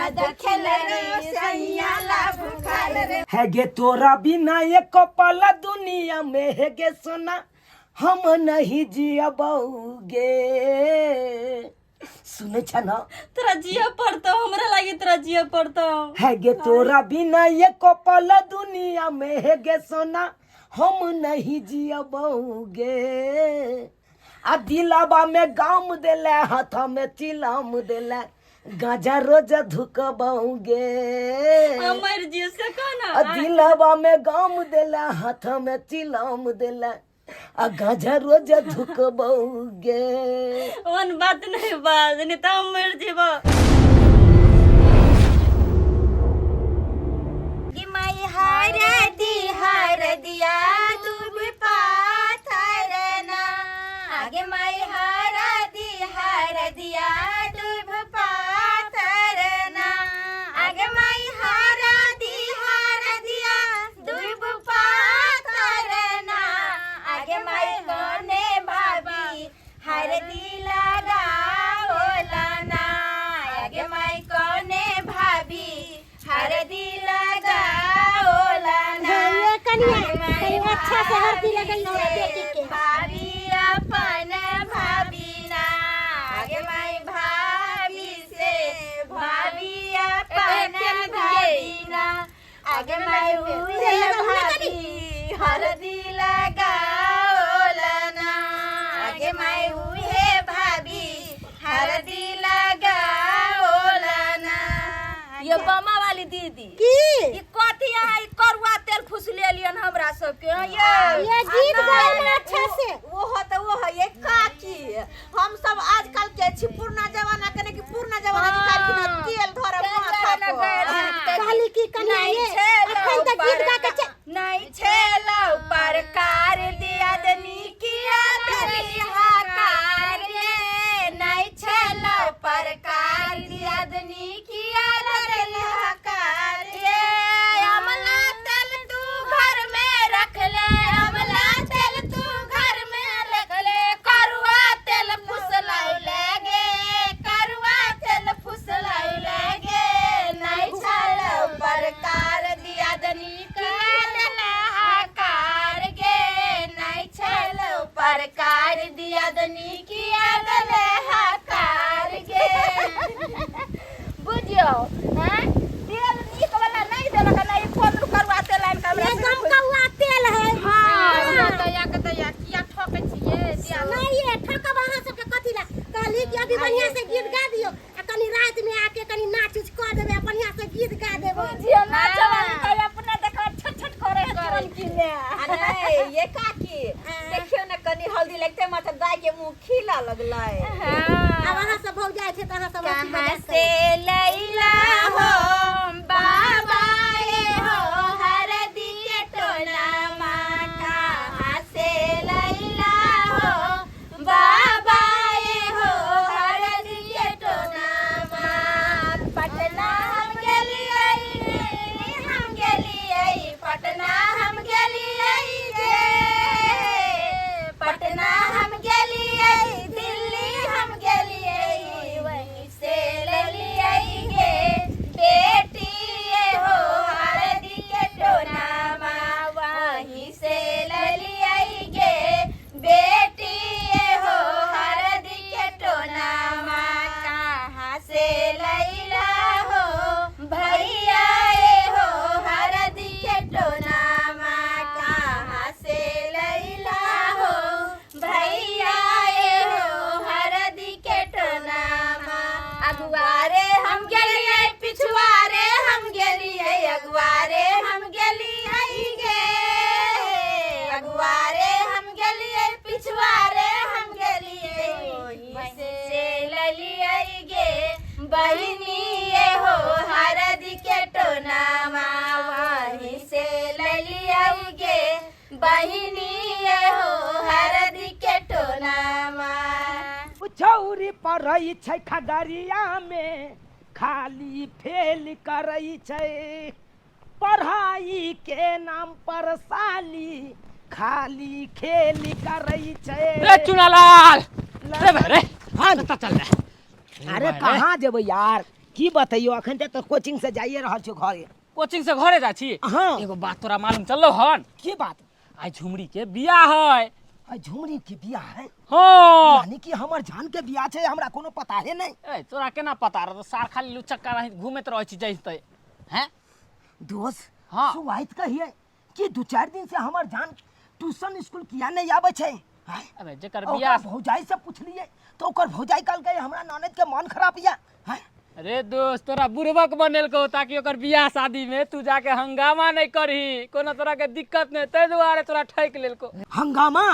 ननद खेल रे सैया ला भूखल रे। है गे तोरा बिना एक पल दुनिया में है गे सोना हम नहीं जियबौगे। सुनै छ न? तोरा जिया पड़तो, हमरा लागी तोरा जिया पड़तो। है गे तोरा बिना एक पल दुनिया में है गे सोना हम नहीं जियबौगे। आ दिलाबा में गाम देले, हाथ में चिलाम देले, गांजा रोज धुकबौगे। हमर जियो से कौन? आ दिलाबा में गाम देले, हाथ में चिलाम देले, आ गांजा रोज धुकबौगे। ओन बात नहीं बाज, नहीं तो हम मर जीबो। कि माई हरदी हरदिया दूब पाथर ना, आगे माई हरदी हरदिया दूब पाथर ना, आगे माई हरदी हरदिया दूब पाथर ना, आगे माई कोने भाभी हरदी लगावला ना, आगे माई कोने भाभी हरदी लगावला ना। ये कनिया, आगे माई कनि अच्छा से हरदी लगई हमरा बेटी के। भाभी अपन भाभी ना, आगे माई भाभी से भाभी अपन भाभी ना, आगे माई उहे भाभी हरदी लगावला ना, आगे माई उहे भाभी हरदी लगावला ना। ये बमा वाली दीदी की ई कथी है? ई करुआ तेल फुस लेलियन हमरा सबके। ये ये गीत गाओ ना अच्छा से। वो हो तो वो है ये काकी, हम सब आजकल के छी पुरना जमाना के, नहीं कि पुरना जमाना के काकी ना तेल धरे माथा पर। कहली कि कनिया ये अखन तक गीत गा के नहीं छेलो पर कार दिया दनी किया दनी हाकार रे, नहीं छेलो पर कार दिया दनी किया दनी हाकार रे। अमला तेल तू घर में रख ले, अमला तेल तू घर में रख ले, करुआ तेल फुसलाउ लगे, करुआ तेल फुसलाउ लगे। नहीं छलो पर कार दिया दनी हाकार गे, नहीं छलो पर कार दिया दनी किया दले हाकार गे। बुझियो हैं, तेल नीक वाला नहीं देलक ना, ई फोन करुआ तेल आनि के हमरा ये गमकौआ तेल है। हां, दया के दया किया ठकै छियै दिया। नहीं ये ठकब अहाँ सबके कथी ला? कहली कि अभी बढ़िया से गीत गा दियो आ कनी रात में आके कनी नाच उच कऽ देबै आ बढ़िया से गीत गा देबै। बुझियो नाच वाली तो अपना देखा छट छट करे है तुरंत की ने। नहीं ये काकी देखियो ना, कनी हल्दी लगते माथा दाई के मुंह खिला लगलै। आब अहाँ सब भौ जाइ छै तऽ अहाँ सब हँसी कहाँ मजाक से लैला हो बाबा ये हो हरदी के टोना माँ, कहाँ से लैला हो बाबा ये हो हरदी के टोना माँ। पटना हम गेलियै, हम गेलियै पटना, हम गेलियै गे पटना, हम गेलियै दिल्ली, हम गेलियै वहीं से लेलियै गे बेटी ये हो हरदी के टोना माँ, वहीं से लेलियै गे बेटी ये हो हरदी के टोना माँ। कहाँ से लैला हो भैया ये हो हरदी के टोना माँ, कहाँ से लैला हो भैया ये हो हरदी के टोना माँ। अगुआरे हम गेलियै पिछुआरे हम गेलियै, अगुआरे हम गेलियै गे, अगुआरे हम गेलियै पिछुआरे हम गेलियै, वहीं से ललियै गे बहिनी ये हो हरदी के टोना माँ, वहीं से ललियै गे बहिनी ये हो हरदी के टोना माँ। छौरी पढ़ै छै खगड़िया में, खाली फेल करै छै पढ़ाई के नाम पर, साली खाली खेल करै छै। रे चुनालाल, रे भाई रे, हाँ चल रे। अरे कहाँ जेबै यार? की बतैयो, अखन तक तऽ कोचिंग से जाइए रहल छियो घरे। कोचिंग से घरे जाइ छी? हाँ। एगो बात तोरा मालूम चललो हन? की बात? आइ झुमरी के बियाह है। आइ झुमरी के बियाह है? हाँ। यानी कि हमर जान के बियाह छै, हमरा कोनो पता है नहीं। ए तोरा केना पता रहतो, सार खाली लुचक्का रही घूमैत रहै छी जैसे हैं। दोस्त। हाँ। सुवाइत कहिए कि 2-4 दिन से हमर जान ट्यूशन स्कूल किया नहीं आबै छै? आँय? अबे जेकर ओकर बियाह भौजाई से पुछलिए तो ओकर भौजाई कहलकै हमरा ननद के मन खराब या। आँय? अरे दोस्त तोरा बुढ़बक बनेलकौ ताकि ओकर बियाह शादी में तू जाके हंगामा नहीं करही, कोनो तरह के दिक्कत नहीं, ताहि दुआरे तोरा ठकि लेलको। हंगामा?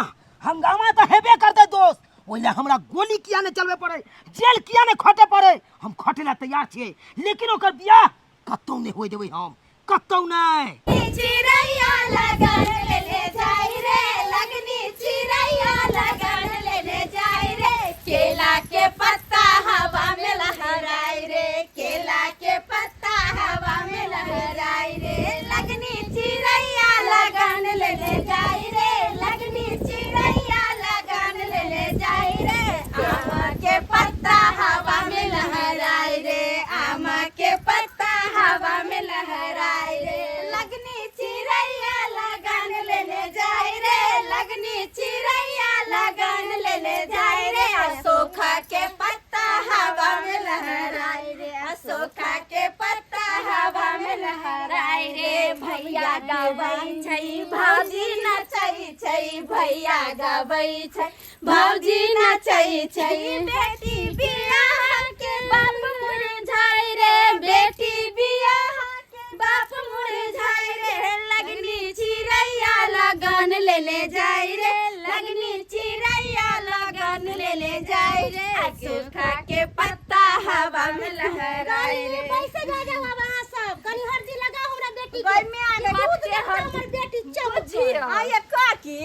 हंगामा तो हेबे करते दोस्त, ओहि लए हमरा गोली किया नहीं चलबे पड़े, जेल किया नहीं खटे पड़े, हम खटे ला तैयार छियै, लेकिन ओकर बियाह कतौ नहीं होय देबै हम, कतौ नहीं। चिड़ैया लगन लेने जाय रे, लगनी चिड़ैया लगन लेने जाय रे, केला के पत्ता हवा में लहराय रे, केला के पत्ता हवा में लहराय रे, लगनी चिड़ैया लगन लेने जाय रे, लगनी चिड़ैया लगन लेने जाय रे, आम के पत्ता हवा में लहराय रे, आम के पत्ता हवा में लहराय रे, लगनी चिड़ैया लगन लेने जाय रे, लगनी चिड़ैया लगन लेने जाय रे, अशोका के पत्ता हवा में लहराय रे, अशोका के पत्ता हवा में लहराय रे, भैया गाबै छै भौजी नचै छै, भैया गाबै छै भौजी नचै छै, बेटी बियाह के बाप मुरझाय रे, बेटी बियाह के बाप मुरझाय रे, लगनी चिड़ैया लगन लेने जाय रे, लगनी चिड़ैया लगन लेने जाय रे, अशोका के पत्ता हवा में लहराय रे। पैसे जा जाओ अब अहाँ सब, कनी हरदी लगाओ हमरा बेटी के। गई में आने दूध बात के देखता हरदी। हमर बेटी चमक बुझियो। आ ये काकी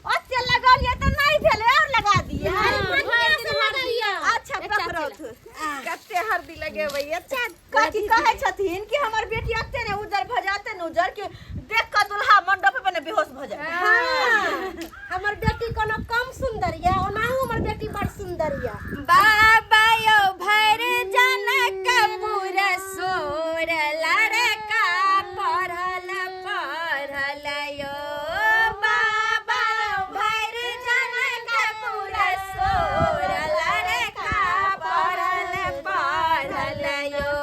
ओते लगलिए त नहीं भेलै, और लगा दिए। अरे बढ़िया से लगैया। अच्छा पकड़ौथ, कते हरदी लगेबै। अच्छा काकी कहै छथिन कि हमर बेटी ओते ने उजर भ जाते ने उजर कि देख क दुल्हा मंडप पर ने बेहोश भ जाए। हाँ, हमर बेटी कोनो कम सुंदर या, ओनाहु हमर बेटी बड़ सुंदर या। बाबा यो भर जनकपुर सोर लड़का पढ़ल पढ़ल यो, बाबा भर जनकपुर सोर लड़का पढ़ल पढ़ल यो,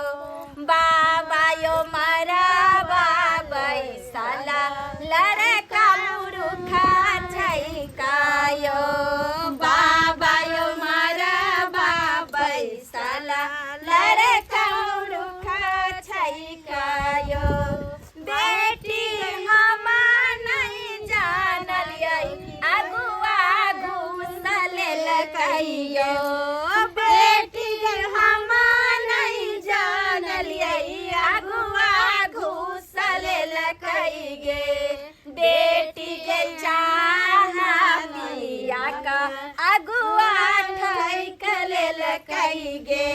बाबा यो मरबा बैसल लड़का मुरुखा छै कायो, बाबा यो मरबा बैसल लड़का मुरुखा छै कायो, बेटी हम नहीं जानलियै अगुआ घूसल लकैयो, बेटी हम नहीं जानलियै अगुआ घूसल लकै गे, बेटी के चाह पिया का अगुआ ठैक लेलकै गे,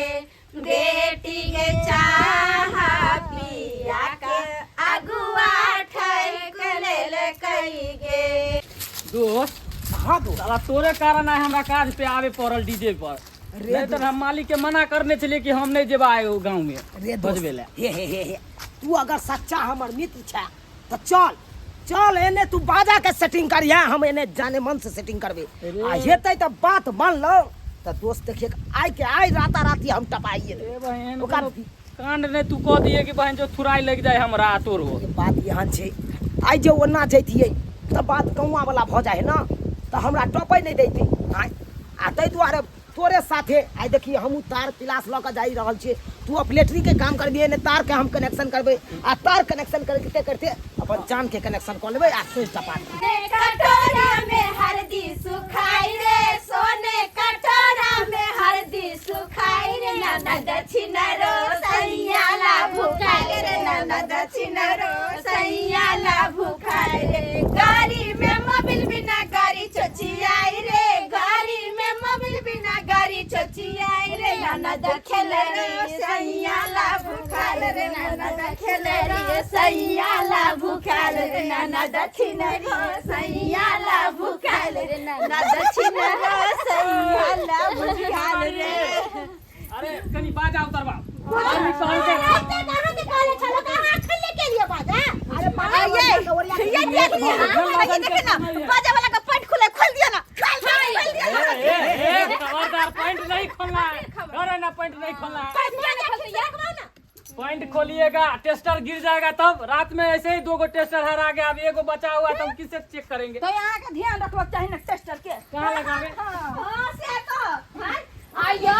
बेटी के चाह पिया का अगुआ ठैक लेलकै गे। दोस्त। हाँ दोस्त। साला तोरे कारण आइ हमरा काज पे आवे पड़ल डीजे पर, रे नहीं तऽ हम मालिक के मना करने छलियै कि हम नहीं जेबा आइ ओ गाँव में रे दोस्त, बजबे ला। हे हे हे हे, तू अगर सच्चा हमर मित्र छै तऽ चल चल एने तू बाजा के सेटिंग करिहे, हम एने जाने मन से सेटिंग करबे, अरे। आ हेतै तऽ बात मान लो तऽ दोस्त देखिए आइ के आइ राता राती हम टपाइए देबै। ए बहन, ओकर कोनो कांड नहीं तू कह दिए कि बहन जो थुराई लग जाए हमरा आ तोर हो। ये बात एहन छै, आइ जे ओना जैतियै तऽ बात गौआँ वाला भऽ जाइ है ना, तऽ हमरा टपै नहि दैतै। आँय, आ ताहि दुआरे तोरे साथे आइ देखिए हमहूँ तार पिलास लऽ कऽ जाइ रहल छियै, तू अपलेटरी के काम करबिहे ने तार के हम कनेक्शन करबै, आ तार कनेक्शन करते करते अपन जान के कनेक्शन कऽ लेबै आ सोचि टपा देबै। कटोरा में हल्दी सुखाई रे, सोने कटोरा में हल्दी सुखाई रे, ननद छिनरो सैया ला भुखाई रे, ननद छिनरो सैया ला भुखाई रे, गाड़ी में मोबिल बिना गाड़ी चोचियाई रे, गाड़ी में मोबिल बिना गाड़ी चोचियाई रे, ननद खेल रे सैया ला भुखाई रे, ननद खेल रे सैया ला भुखाई रे, ननद छिनरो सैया ला भुखाई रे, ननद छिनरो सैया ला भुखाई रे। अरे कनी बाजा उतरबा। आदमी कहलकै एते कहाँ के कहले छलो कहाँ खेले के लिए बाजा अरे आ, ये ये देख लिया हाँ, ये देखे ना बाजा वाला का पैंट खुले खोल दिया ना खोल दिया ना ए ए खबरदार पैंट नहीं खोलना है अरे ना पैंट नहीं खोलना है पैंट खोलिएगा टेस्टर गिर जाएगा तब रात में ऐसे ही दो गो टेस्टर हरा गया अब एगो बचा हुआ तो हम किससे चेक करेंगे तो यहाँ के ध्यान रखबाक चाही ना टेस्टर के कहाँ लगावे हाँ से तो हाँ आइयो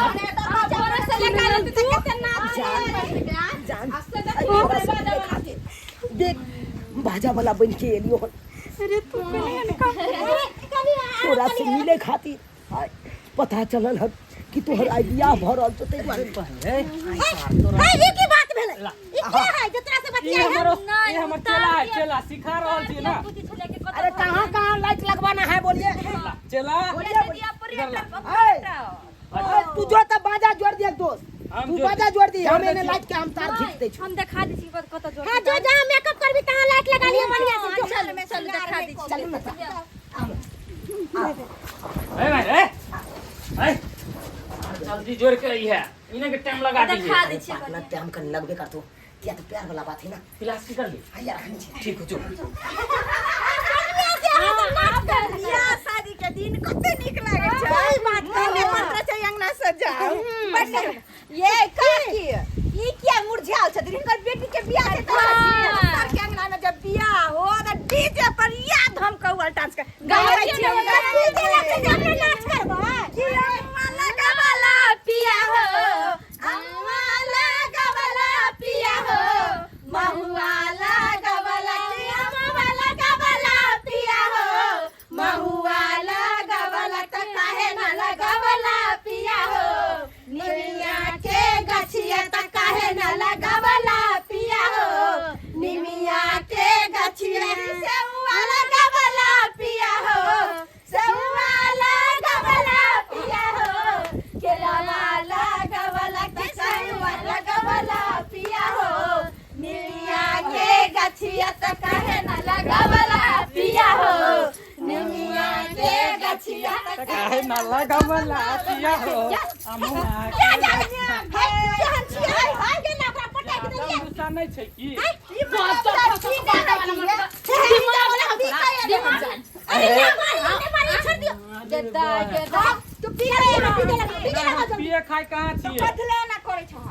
भोरे से लेकर रात तक कते नाच जान जान से देखियो बाजा वाला के। देख बाजा वाला बन के एलियो हन तोरा से मिले खातिर आय, पता चलल हन कि तोहर आइ बियाह भऽ रहल छौ ताहि दुआरे ए, हे ई की बात भेलै ई के है जे तोरा से ई बतियाइ है हमर ई हमर चेला है चेला सिखा रहल छी ना अरे कहाँ कहाँ लाइट लगवाना है बोलिए चेला ए, ए, तू जो तो बाजा जोड़ दिया दोस्त हम तू जोड़ बाजा जोड़ दी हम जोड़ एने दै लाइट के हम तार खींच दै छी हम देखा दै छी कत जोड़ हां जो जहां मेकअप करबी तहां लाइट लगा लियो बढ़िया से जो चल में चल देखा दी चलू ना ए भाई ए ए जल्दी जोड़ के आई है इने के टाइम लगा देखा दीजिए दै छी पार्टनर टाइम कनी लगबे करतो किया तो प्यार वाला बात है ना प्लास्टिक कर ली हैया रखने छी ठीक हो चुप बियाह शादी के दिन कते नीक लागे छै सही बात मने मंत्र छै अंगना सजाउ बड ये काकी ई किया मुरझायल छथिन हिनकर बेटी के बियाह छै तऽ सर के अंगना में जब बियाह हो तऽ डीजे पर याद हम कौअल डांस कर गाबै छी हम डीजे लगे जे अपने नाच करबै कि अम्मा लगावला पिया हो अम्मा लगावला पिया हो महुआ लगावला कि अम्मा लगावला पिया हो महुआ लगावला त काहे न लगावला पिया हो निमिया के गछिया त काहे न लगावला पिया हो निमिया के गछिया सेउआ लगावला पिया हो सेउआ लगावला पिया हो केलावा लगावला के सेउआ लगावला पिया हो निमिया के गछिया त काहे न लगावला पिया हो निमिया के गछिया त काहे ना लगावला पिया हो अमुआ क्या जाने है केहन छियै हाय गे ना ओकरा पटक देलियै गुस्सा नहीं छै की ई मतलब की अरे ना मारी ना मारी छोड़ दियो गेदा गेदा तू पी ले पी ले पी ले पिए खाए कहाँ छियै बदले ना करै छह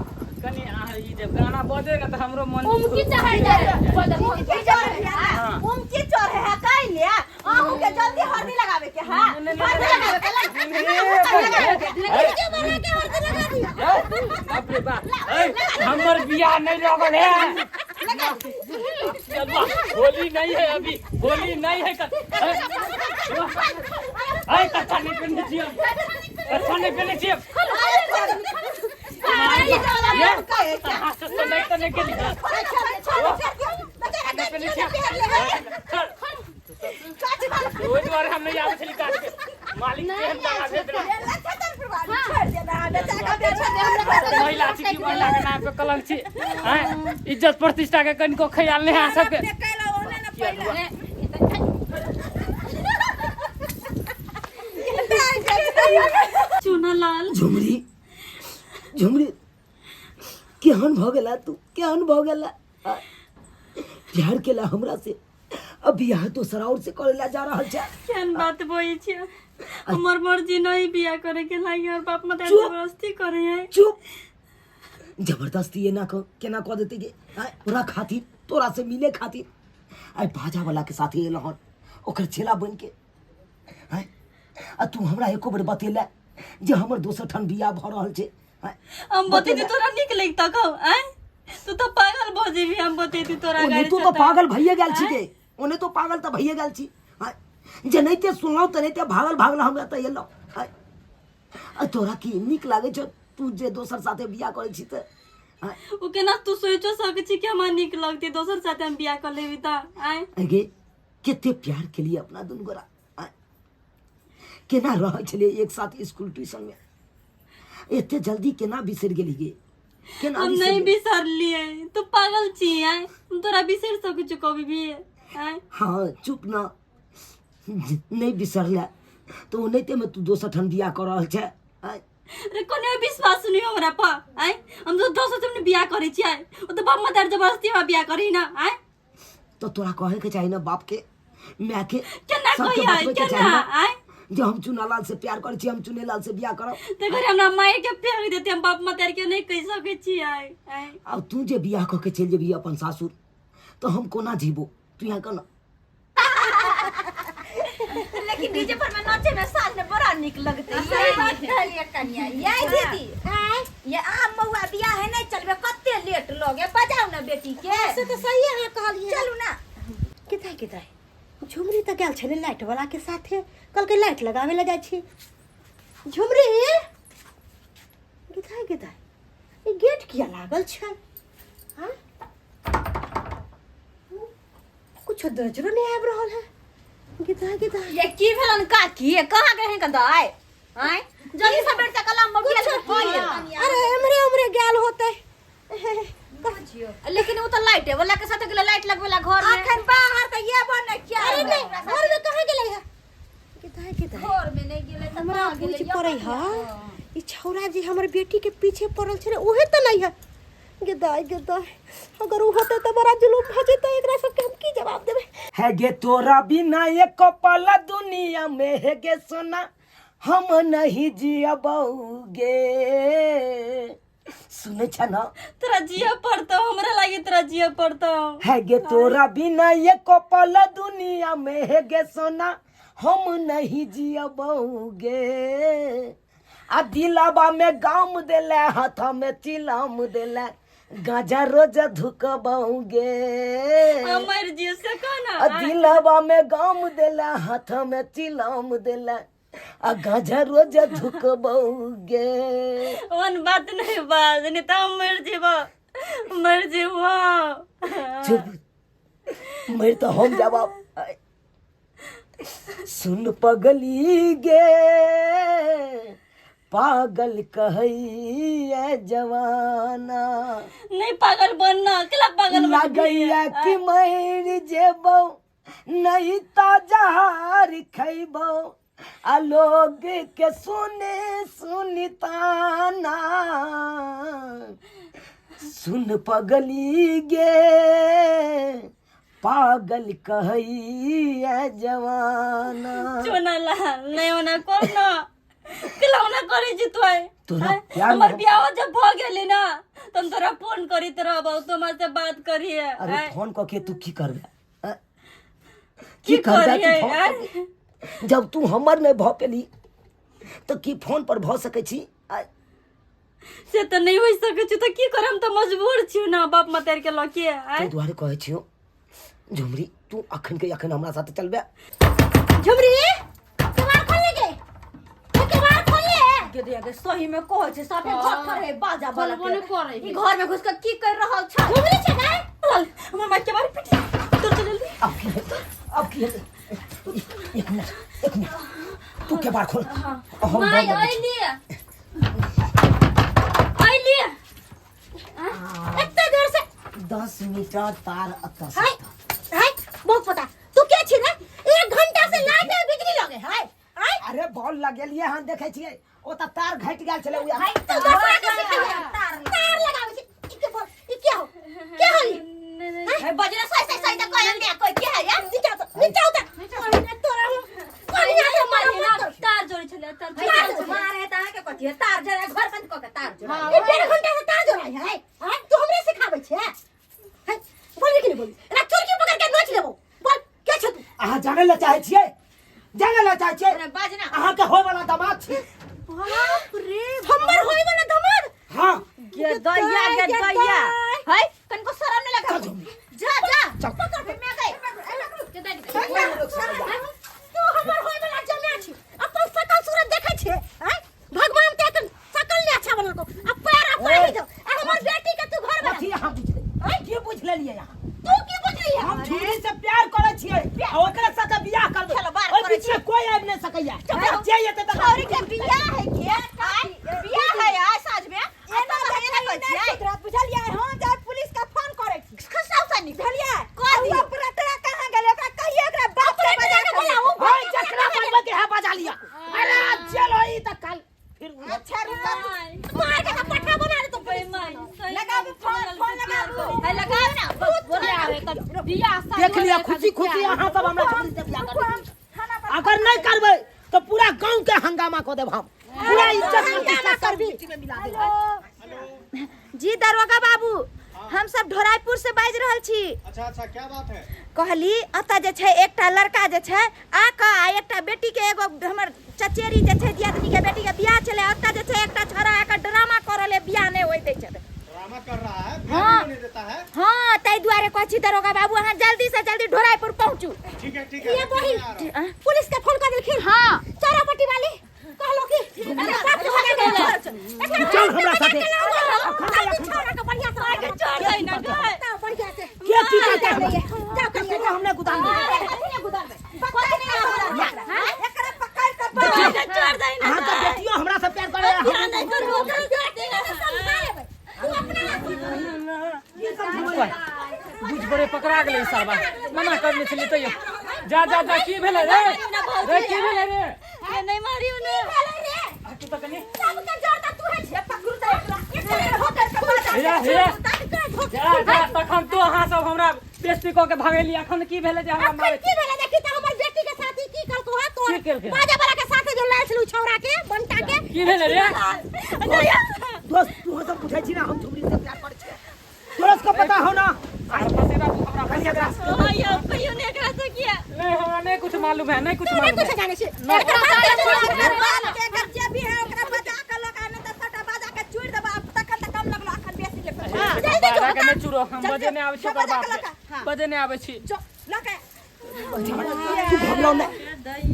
कनी अहाँ ई जब गाना बजे ना तऽ हमरो मन उमकी चढ़ जाए उमकी चढ़े है उमकी चढ़े है काइले अहूँ के जल्दी हल्दी लगावे के है हल्दी लगावे के वीडियो बना के हल्दी लगा दियो बाप रे बाप ए, हमर बियाह नहीं लगल है चलवा, होली नहीं है अभी होली नहीं है ए, कच्चा नहीं पहनने छियै कच्चा नहीं पहनने छियै ये कहाँ से सुनै तऽ नहि गेली नहीं पहनने छियै चल ओहि दुआरे हम नहीं आबै छली काज के मालिक केहन दगा भेज देलक। महिला छी कि महिला के नाम पे कलंक छी आँय इज्जत प्रतिष्ठा के कनिको ख्याल नहीं है अहाँ सबके चुनालाल झुमरी झुमरी केहन भऽ गेला तू केहन भऽ गेला आ, प्यार केला हमरा से अब बियाह तो सराउर से करे ला जा रहल छै केहन बात बोलै छियै हमर मर्जी नहीं बियाह करे के लागी और बाप माता चुप। जबरदस्ती करे है चुप जबरदस्ती एना क केना कऽ देतै गे आँय, तोरा खातिर तोरा से मिले खातिर आइ बाजा वाला के साथे एलहन हन ओकर चेला बन के आँय, आ तू हमरा एको बेर बतेला जे हमर दोसर ठाम बियाह भऽ रहल छै आँय, हम बतेती तोरा नीक लगता कहो आय तू तो पागल भऽ जेबी हम बतेती तोरा ओने गाड़ी तू से तो पागल भइए गेल छी गे ओने तो पागल तऽ भइए गेल छी आँय, जेनाहिते सुनलहुँ तेनाहिते भागल भागल हम एतऽ एलहुँ आँय, आ तोरा की नीक लागै छौ तू जे दोसर साथे बियाह करै छी तऽ आँय, ओ केना तू सोचो सकै छी कि हमरा नीक लगती दोसर साथे हम बियाह कर लेबी तऽ आय गे कते प्यार केलिए अपना दुनू गोरा आँय, केना रहै छलियै एक साथ स्कूल ट्यूशन में एते जल्दी केना बिसरि गेली गे केना हम बिसरि नहीं गेली? बिसरलिए तू पागल छी आय हम तोरा बिसरि सकै छी कभी भी आय हाँ चुप ना नहि बिसरले तऽ ओनाहिते में तू दोसर ठाम बियाह कऽ रहल छै आँय। रे कोनो विश्वास नहीं हमरा पर आय। हम तो दोस्त से बियाह करै छियै, ओ तऽ बाप मदार जबरदस्ती हमरा बियाह करी ना आय। तो तोरा कहे के चाही ना बाप के माय के, केना सबके कहियै बतबै के केना चाही ना आय जे हम चुनालाल से प्यार करै छी, हम चुनेलाल से बियाह करब। तऽ घरे हमरा माय के फेंक देते, हम बाप मदार के नहीं कहि सकै छियै आय। आब तू जे बियाह कऽ के चलि जेबही अपन सासुर तऽ हम कोना जीबो, तू यहाँ केना? लेकिन डीजे पर में नाचे में साँझ में बड़ा निक लगते। सही बात कहलिए कनिया। ये दीदी ये आम महुआ बियाह है नहीं चलबे, कते लेट लगे, बजाओ ना बेटी के। से तऽ सही अहाँ कहलिए। चलू ना। किताय किताय झुमरी तऽ गेल छलै लाइट वाला के साथे, कहलकै लाइट लगावे ला जाइ छी। झुमरी किताय किताय ई गेट किया लागल छै? हाँ कुछो नजरो नहीं आबि रहल है। गिदा गिदा ये की भेलन काकी, ये कहाँ गए हैं कदाय आय? जल्दी से बैठ कलम मबिया अरे एमरे उमरे गेल होते, लेकिन वो तो लाइट है वाला के साथ गेले लाइट लगवेला घर में। अखन बाहर त ये बने क्या? अरे नहीं घर में कहाँ गेलै है? गिदा गिदा घर में नहीं गेले त हमरा पूछ पड़ै है, ई छौड़ा जे हमर बेटी के पीछे पड़ल छलै उहे तऽ नहीं है। गेदाय गेदाय अगर उ होते तऽ बड़ा जुलूम भऽ जेतै, एकरा सबके हम की जवाब देबै? है गे तोरा बिना एक पल दुनिया में है गे सोना हम नहीं जियबौगे। सुनै छ ना? तोरा जिया पड़तो, हमरा लागी तोरा जिया पड़तो। है गे तोरा बिना एक पल दुनिया में है गे सोना हम नहीं जियबौगे। आ दिलाबा में गाम देले, हाथ में चिलम देले, गांजा रोज धुकबौगे। हमर जियो से कहना आ दिलाबा में गाम देले, हाथ में चिलम देले, आ गांजा रोज धुकबौगे। ओहन बात नहीं बाज, नहीं तो हम मर जेबो, मर जेबो। चुप, मर तो हम जवाब। सुन पगली गे पागल कहैया जवाना। नहीं पागल बनना, केला पागल बनबी? लगैया कि मर जेबौ नहीं तो जहर खैबौ, आ लोग के सुने सुनी ताना। सुन पगली गे पागल कहैया जवाना। चुना लाल नहीं होना करना, केला होना करे छी तोय? तोरा प्यार हमर में- बियाह जब भ गेली ना त हम तोरा फोन करी रहबौ, तो हमरा से बात करिए। अरे फोन कऽ के तू की करबे? की की करबे तू करिए फोन यार? कऽ के? जब तू हमर नहीं भऽ पेली तऽ की फोन पर भऽ सकै छी? से तऽ नहीं हो सकै छै, तऽ की करम, तऽ मजबूर छी ना बाप मतार के लऽ के। ताहि दुआरे कहै छियौ झुमरी, तू अखन के अखन हमरा साथे चलबे। झुमरी केवाड़ खोल ले गे, केवाड़ खोल ले। गे दे गे सही में कहै छै साफे घर पर है बाजा वाला खोलबो नहि करै ई घर में घुस के की कर रहल छै? झुमरी छै ना? हमर माय केवाड़ पिटी तोर चल जल्दी। अब की हेतै, अब की हेतै? एक मिनट एक मिनट, तू केवाड़ खोल, हम माय बंद करै छी। अइली अइली। एते देर से 10 मीटर तार अतऽ से हाय हाय बहुत पता तू के छी रे? 1 घंटा से लाइट में बिजली लगे हाय हाय। अरे बॉल लगेलिए हन, देखै छियै ओ तऽ तार घटि गेल छलै उएह। हाय तो दोसरा के सिखैया तार लगाबै छी। ई के बोल, ई के हो, के हो ई? हे बजरा सही सही सही त कहल ने कोई के है यार? नीचा उतर, नीचा उतर। ओहिने तोरा हम बढ़िया से मारब मत कर। तार जोड़ै छलै, तार तार मारे त अहाँ के कथी है? तार जरा घर बंद क के तार जोड़ा। ई 1.5 घंटा से तार जोड़ाई है हाय, तू हमरे सिखाबै छे? हाय बोलबी कि नहीं बोलबी? एना चुरकी पकड़ के नोच लेबो। बोल के छे तू? अहाँ जानै लए चाहै छियै? जानै लए चाहै छियै? अरे बाजना। अहाँके होय वाला दामाद छी। बाप रे, हमर होय वाला दामाद? हाँ। गे दैया गे दैया है तनको शरम नहीं लगा? चल झुमरी। जा जा चल। पकड़ के मैं गई। तू हमर होय वाला जमे छी, अपन सकल सूरत देखै छे? हैं भगवान ते एखन सकल ने अच्छा बनलको आ पैर आ पानी दो आ हमर बेटी के तू घर में कथी अहाँ बुझ की बुझ लेलियै अहाँ? तू की बुझलियै? हम झुमरी से प्यार करै छियै आ ओकरे साथे बियाह करबै, खेलवाड़ ओहि करै बीच में कोई आबि नहि सकैया, जे एतै तकरा छौरी के बियाह है के आय बियाह है आय साँझ में एना एना कहै छियै बुझलियै? हम जाय पुलिस के फोन करै छी। खसाउ सनी बुझलियै? कह दियौ। ऑपरेटरा कहाँ गेलै? ओकरा कहियै ओकरा बाप के बजा के बोलाऊ। ओए जकरा बजबै के है बजा लिया। अरे चलो ई तऽ कल फिर अच्छा रुका मार के पट्टा बना दे तो लगाबू फोन, फोन लगाबू। है लगाओ ना बोले आवे तब बियाह शादी देख लिया होले खुशी खाली खुशी प्यार। अहाँ सब हमरा छोकरी से बियाह करबै। अगर नहीं करबै तो पूरा गांव के हंगामा कऽ देब हम, पूरा इज्जत प्रतिष्ठा सब मिट्टी में मिला देब। जी दरोगा बाबू, हम सब ढोराईपुर से बाजि रहल छी। अच्छा अच्छा, क्या बात है? कहली एतऽ जे छै एकटा लड़का जे छै आकऽ आ एकटा बेटी के, एगो हमर चचेरी जे छै दियादनी के बेटी के बियाह छलै, ओतऽ जे छै एकटा छोड़ा आकऽ ड्रामा कऽ रहलै, बियाह नहि होइ दै छलै। ड्रामा कर रहा है? बियाह हाँ। नहीं होने देता है? हाँ, ताहि दुआरे कहै छी दरोगा बाबू, अहाँ जल्दी से जल्दी ढोराईपुर पहुँचू। ठीक है ठीक है, ये बहिन मैं आ रहा हूँ। पुलिस के फोन कर देलखिन। हाँ। चोरापट्टी वाली कहलो कि अरे बाप रे, भगा दे। चल हमरा साथे। छोरा के बढ़िया से आगे छोड़ दे ना गए। बढ़िया से के की करते हमरा? जाओ कथी के हमने गुदाम दे कथी ने गुदाम में एकरा पकड़ कऽ आगे छोड़ दे ना। अहाँ के बेटियो हमरा से प्यार करे। बियाह नहीं करू ओकरा बुझ बड़े पकड़ा गेलै सारबा, मना करने छलियै तैयो। जा जा जा, की भेलै रे? रे की भेलै रे? ये नहीं मारियो ने। हटू तऽ कनी। सबके जोड़ त तू है छे, पकड़ू त एकरा एक हो कर के बाजा। हेया हेया, जा जा, तखन तो अहाँ सब हमरा बेइज्जती कऽ के भगेली, अखन की भेलै जे हमरा अखन मारै? की भेलै देखी त, हमर बेटी के साथी की करतो है तोर? की केलकै? बाजा वाला के साथे जो लायल छलू छौड़ा के बंटा के। की भेलै रे? दोस्त, तू सब बुझै छी ना हम झुमरी से प्यार करै छियै, तोरा सबके पता हो ना? सार फसेरा तू हमरा। कनी एकरा। यो कहियो ने एकरा से किया? नहीं, हमरा नहीं कुछ मालूम है, नहीं कुछ तू नहीं मालूम कुछ है। जाने छी। एकरा बाप के एकर जे भी है ओकरा बजा कऽ लऽ कऽ, नहि तऽ सबटा बजा कऽ चूरि देबऽ। आब तखन तऽ कम लगलो, अखन बेसी लेबै। जल्दी जो। बाजा के नहि चूरो, हम बजे नहि आबै छी। जो, ओकर बजा बाप के लऽ कऽ। के बजे नहि आबै छी। जो लऽ कऽ। तू घबराउ नहि,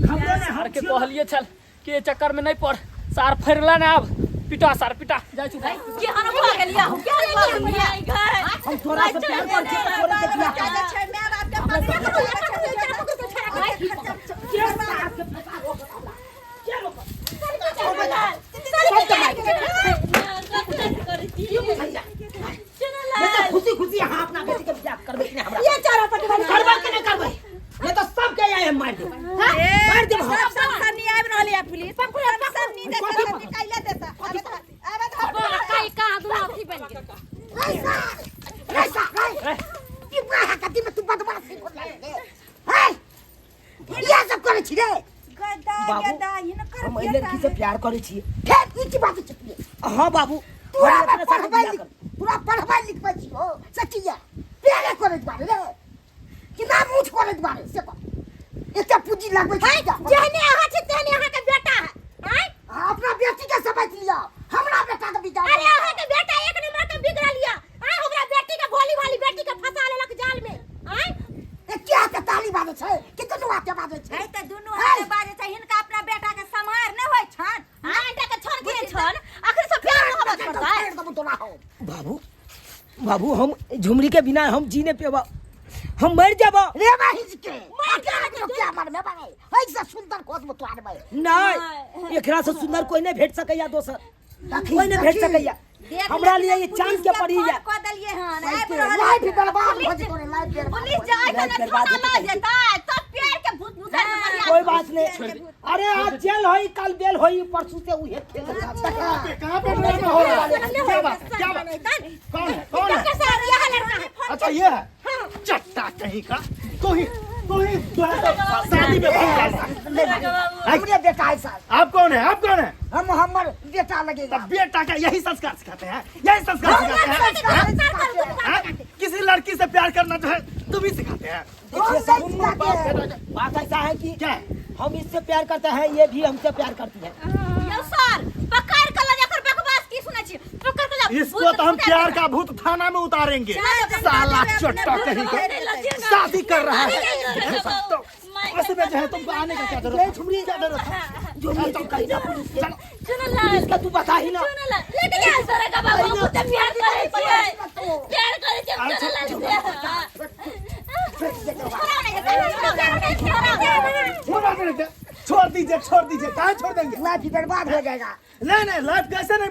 घबराउ नहि, हम सार के छियौ। कहलिए छल कि एहि चक्कर में नहीं पड़, सार फैरला ना। आब पिटा सार पिटा, जाइ छी। केहन भऽ गेलियै हम, केहन भऽ गेलियै गए? हम तोरा से प्यार करै छियै तऽ तोरे से बियाह बच्चा जे करबै। छै माय बाप के पकड़ू, पकड़ू, पकड़ू, पकड़ू, के सार के फंसा रोकत हमरा? के रोकत? करै छी। नहीं तऽ खुशी खुशी अहाँ अपना बेटी के बियाह करबै कि नहि हमरा? ये चोरापट्टी वाली करबै कि नहि करबै? नहीं तऽ सबके आइ हम मारि देब, मारि देब हम। सब सब सन्नी आबि रहल है पुलिस, सब सन्नी दे सब निकालि दे सब। आबे तऽ आबे तऽ। काई कहाँ दुनू अथी बनि गेल। रे सा रे, की बात कथी में तू बदमाशी कर रे हे? ये सब करे छी रे? गदा बाबू, गदा हिनकर हम एहि लड़की से प्यार करै छियै। फेर ई की बात छै? हाँ बाबू, तोरा हम में एकरा साथे पढ़बै बियाह लिख करबै। तोरा पढ़बै लिखबै छी हो सचिया, प्यारे करे बारे रे कि ना मूछ करे बारे से कह? एकटा पूंजी लगबै छी जेहने अहाँ छी तेहने अहाँ के बेटा है। आँय, अपना बेटी के समझ लिअ, हमरा बेटा के बिगाड़। अरे अहाँ के बेटा एक नंबर के बिगड़ल यऽ। आँय, हमरा बेटी के, भोली भाली बेटी के फंसा लेलक जाल में। आँय, एके हाथे ताली बाजै छै कि दुनू हाथे बाजै छै? है तऽ दुनू हाथे बाजै छै। हिनका अपना बेटा के सम्हार नहि होइ छनि। बेटा के छन के छन आखिर सब प्यार मोहब्बत करतै। फेर देबौ तोरा हम। बाबू बाबू, हम झुमरी के बिना हम जी नहीं पेबा, हम मर जाबा। रे बाहिज के मार के क्या मरमे बारे? ऐसा सुंदर खोजबो तो आनबै। नहीं, एकरा से सुंदर कोई नहीं भेट सकैया, दोसर कोई नहीं भेट सकैया। देख हमरा लिए लेकिन ये चांद के पुलिस परी फोन है। कऽ देलियै हन, आबि रहल लाइफ है। बर्बाद भऽ जेतौ रे, लाइफ बर्बाद। पुलिस जाय लाइफ त बर्बाद थाना हेतै। लऽ जेतै तब प्यार के भूत भूत बढ़िया। कोई बात नहीं, अरे आज जेल होई, कल बेल होई, परसों से उहे खेल। कहाँ पे ड्रामा हो रहा है? क्या बात है, क्या बात है? कौन है, कौन है? अच्छा ये है चट्टा कहीं का। तू ही तू ही तू है तो शादी में भाग रहा। हमरे बेटा है साहब। आप कौन है, आप कौन है? हम हमर बेटा लगेगा। तब बेटा का यही संस्कार सिखाते हैं, यही संस्कार सिखाते हैं, हैं? किसी लड़की से प्यार करना जो है तुम ही सिखाते हैं? देखिए सर, बात ऐसा है कि क्या है? हम इससे प्यार करते हैं, ये भी हमसे प्यार करती है। यौ सर, पकड़ के लऽ जा, एकर बकवास की सुनै छी? पकड़ के लऽ। इसको तो हम प्यार का भूत थाना में उतारेंगे। साला चट्टा कहीं का, शादी कर रहा है तो ऐसे में जो है तुमको आने का क्या जरूरत नहीं झुमरी, क्या जरूरत है? झुमरी, तू कहीं ना पुलिस के, सुन लाल, पुलिस का तू बता ही ना। सुन लाल, लेके जा सर का बाबू, हम तो प्यार करै छियै, प्यार करै छियै। सुन लाल से छोड़ दीजिए, छोड़ दीजिए, छोड़ दीजिए। कहाँ छोड़ देंगे? लाइफ बर्बाद हो जाएगा। नहीं नहीं, लाइफ कैसे नहीं,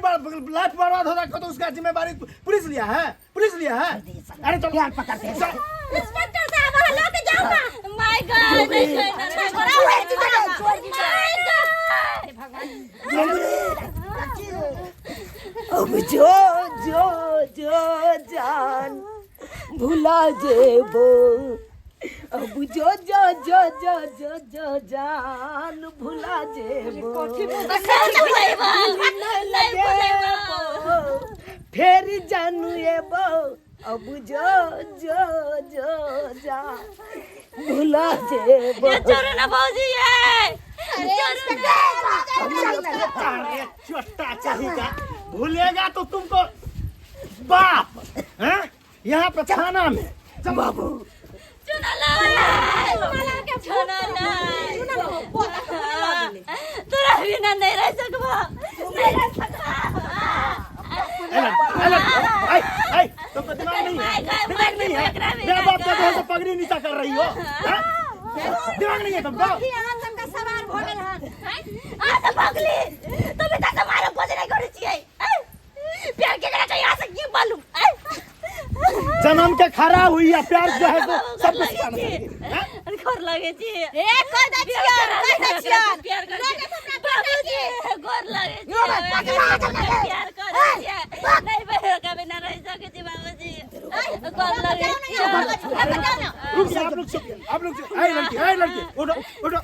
लाइफ बर्बाद हो जाएगा तो उसका जिम्मेदारी पुलिस लिया है, पुलिस लिया है। अरे चलो प्यार पकड़ते हैं। चलो। इंस्पेक्टर साहब, अहाँ लऽ के जाउ ना। My God, my God. अब जो जो जो जान भुला जेबो अब जो जो जो जो जो जो जान भुला जेबो फेर जानू एबो अब जो जो जो जा भुला जेबो। ये छोड़ो ना भौजी ये छोड़ो ना। अरे चोटा चाहिए भूलेगा तो तुमको बाप हैं यहाँ पे थाना में बाबू चुना लाई चुना लाई तोरा बिना नहीं रह सकबो नहीं रह सकबो। ऐ ऐ तुमको दिमाग नहीं है, दिमाग नहीं है। मेरा बाप का जो है सो पगड़ी नीचा कर रही हो, हाँ? दिमाग नहीं है तुमको। अहाँ सबके सवार भऽ गेल हन। आ त भगली तुम त समारो खोज नहीं करै छियै प्यार के करा यहाँ से की मालूम। जन्म के खड़ा हुई है प्यार जो है सो सबको सिखाना चाहिए, हाँ? गोर लगे छी ए कह दै छियन कह दै छियन। प्यार कर बाबूजी गोर लगे छी प्यार करै छियै नहीं बहर का बिना रह सकै छी बाबूजी गोर लगे छी। रुक जाओ आप लोग चुप, आप लोग चुप। ऐ लड़की ऐ लड़की उठो उठो,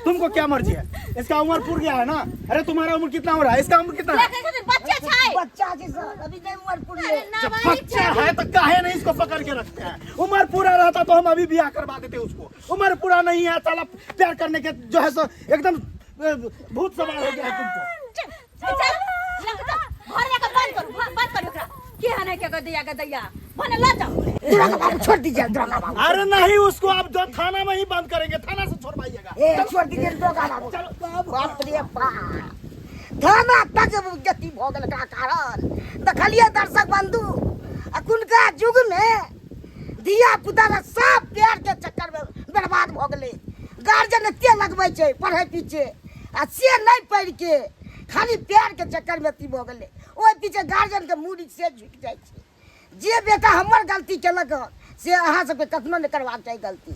तुमको क्या मर्जी है? इसका उम्र पूर गया है ना? अरे तुम्हारा उम्र कितना हो रहा है, इसका उम्र कितना है? बच्चा छै बच्चा छै सर अभी नहीं उम्र पूरी है। जब बच्चा है तो काहे नहीं इसको पकड़ के रखते हैं? उम्र पूरा रहता तो हम अभी ब्याह करवा देते उसको। उम्र पूरा नहीं है साला प्यार करने के जो है सो एकदम भूत सवार हो गया है तुमको। चल चल घर जाके बंद करू बंद करू ओकरा के हने के गदैया गदैया भने ल जाऊ। दुर्गा बाबू छोड़ दीजिए दुर्गा बाबू। अरे नहीं उसको आप जो थाना में ही बंद करेंगे, थाना से छोड़वाइएगा। ए छोड़ दीजिए दुर्गा बाबू। बाप रे बाप थाना तक गति भ गेल का कारण देखलिए दर्शक बंधु अखुनका युग में धिया पुता सब प्यार के चक्कर में बर्बाद भ गेलै। गार्जियन एते लगबै छै पढ़ै पीछे आ से नहीं पढ़ि के खाली प्यार के चक्कर में अथी भऽ गेलै। ओहि पीछे गार्जियन के मूड़ी से झुकि जाइ छै। जे बेटा हमर गलती केलक हँ से अहाँ सबके कखनो नहि करबाक चाही गलती।